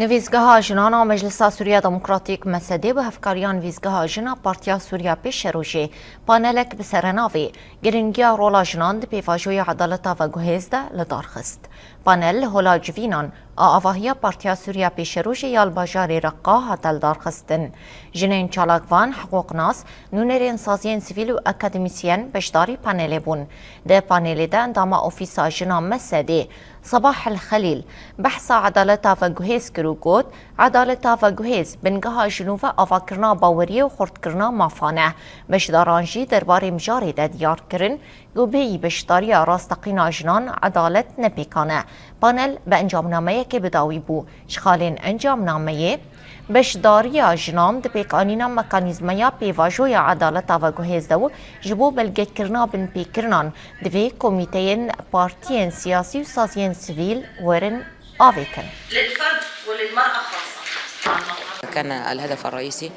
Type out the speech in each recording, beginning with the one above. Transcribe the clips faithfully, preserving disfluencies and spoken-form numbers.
Nivîzgeha Jinan a Meclisa Sûriya Demokratîk, MSD'ê, bi hevkariya Nivîzgeha Jin a Partiya Sûriya Pêşerojê panelek bi serenavê Giringiya rola jinan di pêvajoya edaleta veguhêz de li dar xist. Panel li Hola Civînan a avahiya Partiya Sûriya Pêşerojê ya li bajarê Reqa hate lidarxistin. Jinên çalakvan, hiqûqnas, nûnerên saziyên sivîl û akademîsyen beşdarî panelê bûn. Di panelê de endama Ofîsa Jinan MSD'ê, Sabah El Xelîl, behsa edaleta veguhêz kir û got, edaleta veguhêz bingeha jinû ve avakirina baweriyê û xurtkirina mafan e. Beşdaran jî derbarê mijarê de diyar kirin, ku bêyî beşdariya rasteqîn a jinan edalet ne pêkan e. Panel bi encamnameyekê bi dawî bû. Ji xalên encamnameyê, beşdariya jinan di pêkanîna mekanîzmaya pêvajoya edaleta veguhêz de û ji bo belgekirina binpêkirinan divê komîteyên partiyên siyasî û saziyên sivîl werin avêtin. للفرد وللمرأة خاصة. كان الهدف الرئيسي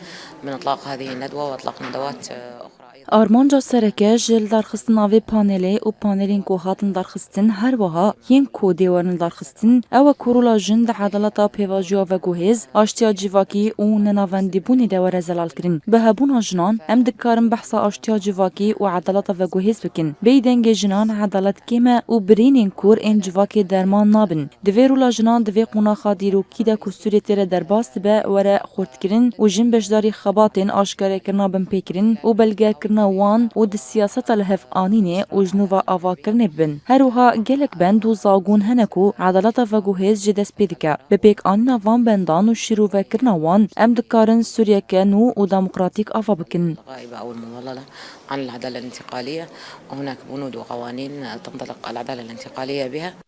من إطلاق هذه الندوة وإطلاق ندوات أخرى أيضًا. Armanca sereke ji lidarxistina vê panelê û panelên ku hatin darxistin, her wiha yên ku dê werin lidarxistin, ew e ku rola jin di edaleta pêvajoya veguhêz, aştiya civakî û nenavendîbûnê de were zelalkirin. Bi hebûna jinan, em dikarin behsa aştiya civakî û edaleta veguhêz bikin. Bêyî dengê jinan, edalet kêm e û birînên kûr ên civakê derman nabin. Di vê rola jinan di vê qonaxa dîrokî de ku Sûriyê tê re derbas dibe, were xurtkirin û jin beşdarî xebatên aşkarekirina binpêkirin û belgekirina wan û di siyaseta li hev anînê û ji nû ve avakirinê bibin. Her wiha gelek bend û zagûn hene ku edaleta veguhêz jê dest pê dike. Bi pêkanîna van bendan û şîrovekirina wan, em dikarin Sûriyeke nû û demokratîk ava bikin. الغائبة أو المظللة عن العدالة الانتقالية، وهناك بنود وقوانين تنطلق العدالة الانتقالية بها.